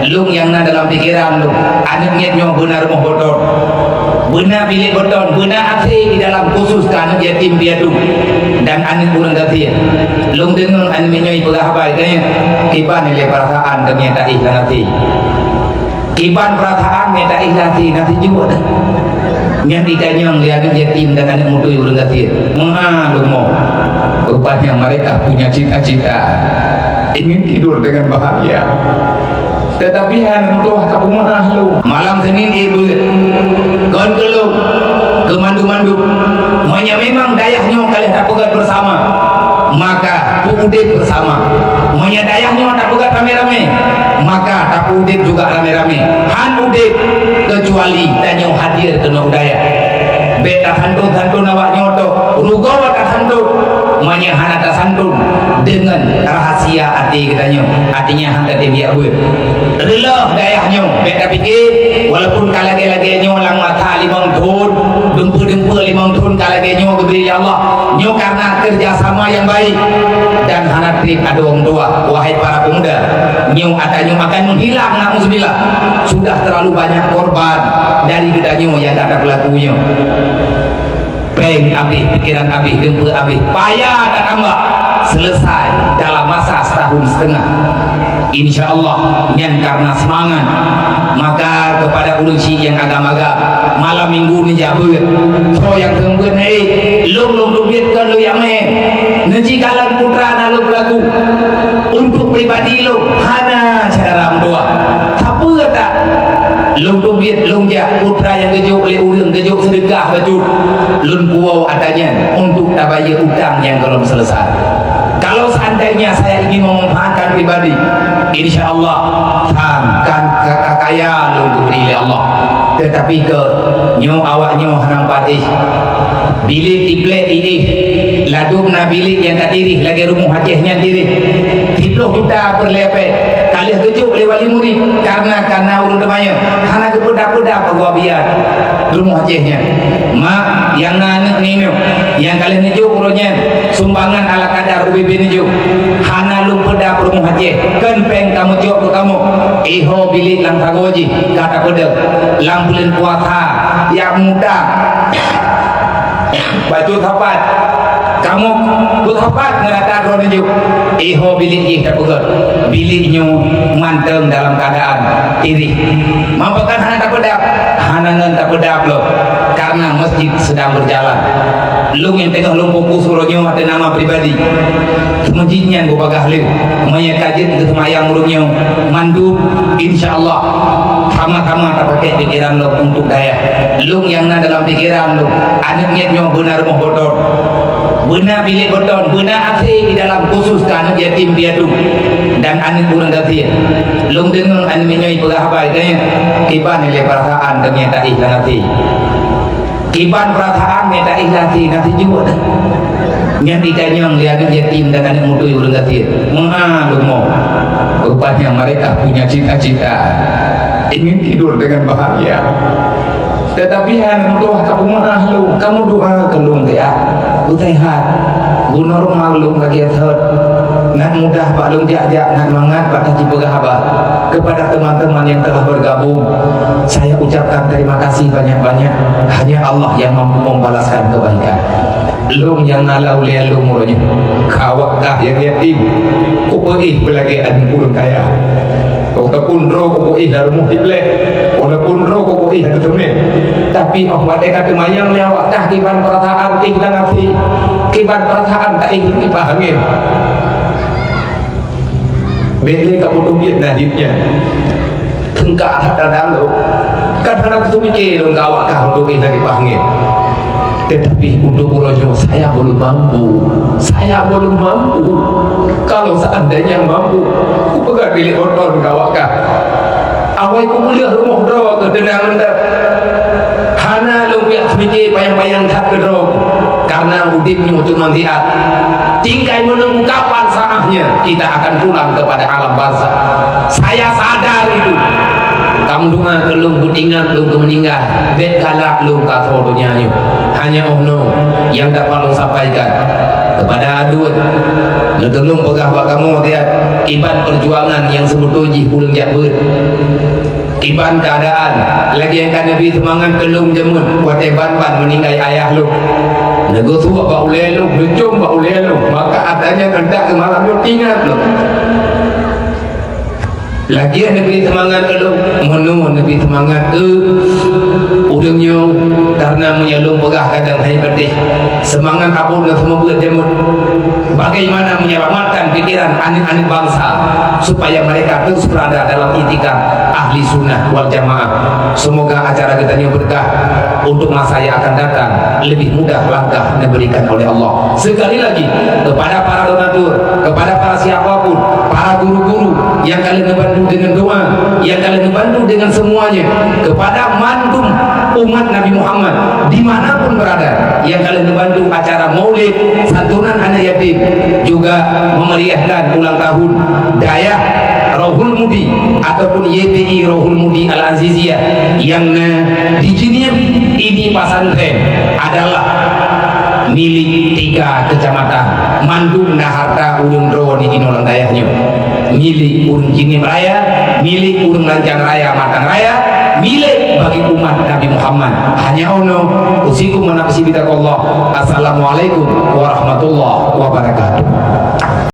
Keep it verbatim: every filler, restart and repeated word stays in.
Lôn nyang na dalam pikeran lôn, aneuk miet nyoe beuna rumoh beuton, beuna bilék beuton, beuna até di dalam, khusus keu aneuk yatim piatu dan aneuk ureuëng gasien. Lôn deungoe aneuk miet nyoe jipeugah haba, katanya, "Kiban nilai peurasaan keu nyang taéh lam até? Kiban peurasaan nyang taéh lam até, na sijuek dah?" Nyan jitanyong lé aneuk yatim dan aneuk meutui ureuëng gasien. Meuha leumo. Rupanya mereka punya cita-cita ingin tidur dengan bahagia. Tetapi hana meutuah ka peumeu'ah lôn. Malam Senin éh beuet. Kon keu lôn, keu mandum-mandum. Meunyoe memang dayah nyoe ka lheueh tapeugét bersama, maka peuudép bersama. Meunyoe dayah nyoe tapeugét ramé-ramé, maka tapeuudép juga ramé-ramé. Han udép, kecuali tanyoe hadir keunoe u dayah. Bék tasantun-santun awak nyoe toh, rugoe tasantun. Meunyoe hana tasantun deungon rahasia até geutanyoe, artinya han tatem biak beuet. Reuloh dayah nyoe, bék tapike, walaupun ka lagée-lagée nyoe lam masa limong thon, dumpeue-dumpeue limong thon ka lagée nyoe geubri lé Allah. Nyoe karena kerja sama yang baik dan hana treb adoe ureuëng tuha. Wahai para pemuda, nyoe atra nyoe akan menghilang, nauzubillah. Sudah terlalu banyak korban dari geutanyoe nyang ka tapeulaku nyoe. Péng abéh, pikeran abéh, dumpeue abéh, paya tatambah, selesai dalam masa setahun setengah. Insya Allah, nyan karena semangat. Maka kepada ureuëng syiek nyang agam-agam, malam minggu neujak beuet. Soe nyang kheun beuet na éh, lôn, lôn teubiet keu lôn nyang mé. Neujikalon putra na lôn peulaku. Untuk pribadi lôn, hana cara meutuah. Sapeue that? Lôn teubiet, lôn jak, putra nyang geujok lé ureuëng, geujok seudeukah bacut. Lôn puwoe atra nyan untuk tabayeue utang nyang gohlom selesai. Kalau seandainya saya ingin memanfaatkan pribadi, insya Allah, tham kan ka, ka kaya lôn geubri lé Allah. Tetapi keu nyoe awak nyoe hana patéh. Bilék tiplek iéh, ladôm na bilék nyang ka tireh lagée rumoh Aceh nyan tireh. Siplôh juta peureulée péng, ka lheueh geujok lé wali murit, karena, karena ureuëng teumanyong, hana geupeudap-peudap geubiar rumoh Aceh nyan. Mak, nyang na aneuk nyoe, nyang ka lheueh neujok uroe nyan, sumbangan ala kadar ubé-bé neujok. Hana lôn peudap rumoh Aceh, kon péng kamoe jok keu kamoe. Iho bilék lam sagoe jih ka tapeudeueng, lam buleuen puasa, nyang muda. Bacut sapat. Kamoe beusapat ngon atra droeneuh jok. Iho bilék jih tapeugét. Bilék nyoe mantong dalam keuadaan tireh. Meupakat hana tapeudap, hana ngon tapeudap lom. Karena masjid sedang berjalan. Lôn nyang teungoh lôn fokus uroe nyoe ateueh nama pribadi. Masjid nyan beubagaih lé. Meunyoe ka jeuet geuseumayang uroe nyoe, mandum, insya Allah, sama-sama tapakék pikeran lôn untuk dayah. Lôn nyang na dalam pikeran lôn, aneuk miet nyoe beuna rumoh beuton, beuna bilék beuton, beuna até di dalam, khusus keu aneuk yatim piatu dan aneuk ureuëng gasien. Lôn deungoe aneuk miet nyoe jipeugah haba, katanya, "Kiban nilai peurasaan keu nyang taéh lam até? Kiban peurasaan nyang taéh lam até, na sijuek dah?" Nyan jitanyong lé aneuk yatim dan aneuk meutui ureuëng gasien. Meuha leumo. Rupanya mereka punya cita-cita ingin tidur dengan bahagia. Tetapi hana meutuah ka peumeu'ah lôn, kamoe doa keu lôn, ya. Beuseuhat, beunormal lôn lagée thot. Ngat mudah bak lôn jak-jak, ngat mangat bak tajipeugah haba. Kepada teman-teman yang telah bergabung, saya ucapkan terima kasih banyak-banyak. Hanya Allah yang mampu membalaskan kebaikan. Lôn nyang na lam ulée lôn uroe nyoe, ka awak kah nyang yatim, kupeuéh beulagée aneuk ureuëng kaya. Walaupun droe kupeuéh lam rumoh tiplek, walaupun droe kupeuéh lam teumé, tapi óh watée ka teumanyong lé awak kah kiban peurasaan éh lam até, kiban peurasaan taéh lam kipah angén. Bék lé kamoe teubiet na jeuet nyan. Teungka that tada lôn. Kadang-kadang teumike lôn keu awak kah untuk éh lam kipah angén. Tetapi untuk uroe nyoe saya belum mampu. Saya belum mampu. Kalau seandainya mampu, kupeugah bilék beuton keu awak kah. Awai kupeuleueh rumoh droe keu teunang mantong. Hana lôn piak seumike panyang-panyang that keu droe. Karena udeb nyoe cuma siat. Tinggai menunggu kapan saatnya kita akan pulang kepada alam barzakh. Saya sadar itu. Kamoe doa keu lôn beutingat lôn keu meuninggai, bék galak lôn ka asoe donya nyoe. Hanya óh noe nyang dapat lôn sampaikan. Kepada aduen, neutulông peugah bak kamoe tiat, kiban peujuangan nyang seubeutôi jih ureuëng jak beuet. Kiban keuadaan, lagée ka neubi seumangat keu lôn jameun watée ban-ban meuninggai ayah lôn. Neugeusuek bak ulée lôn, neucom bak ulée lôn, maka atra nyan handak keu malam nyoe ingat lôn. Lagée neubi seumangat keu lôn, meunoe neubi seumangat keu ureuëng nyoe, kareuna meunyoe lôn peugah kadang hai peudeh, seumangat abon ngon seumeubeuet jameun. Bagaimana menyelamatkan pikiran aneuk-aneuk bangsa supaya mereka terus berada dalam itikad ahli sunnah wal jamaah. Semoga acara kita ini berkah untuk masa yang akan datang, lebih mudah langkah diberikan oleh Allah. Sekali lagi, kepada para donatur, kepada para siapapun, para guru-guru yang kalian bantu dengan doa, yang kalian bantu dengan semuanya, kepada mandum umat Nabi Muhammad dimanapun berada, yang kalian bantu acara maulid santunan anak yatim, juga memeriahkan ulang tahun Dayah Rohul Mudi ataupun Y P I Rohul Mudi Al-Aziziyah yang na di Jeunieb ini pesantren adalah milik tiga kecamatan. Mandum na harta ureuëng droe di inoe lam dayah nyoe. Milik ureuëng Jeunieb Raya, milik ureuëng Lancang Raya, Matang Raya, milik bagi umat Nabi Muhammad. Hanya ono, usikum wa nafsi bitaqwallah. Assalamualaikum warahmatullahi wabarakatuh.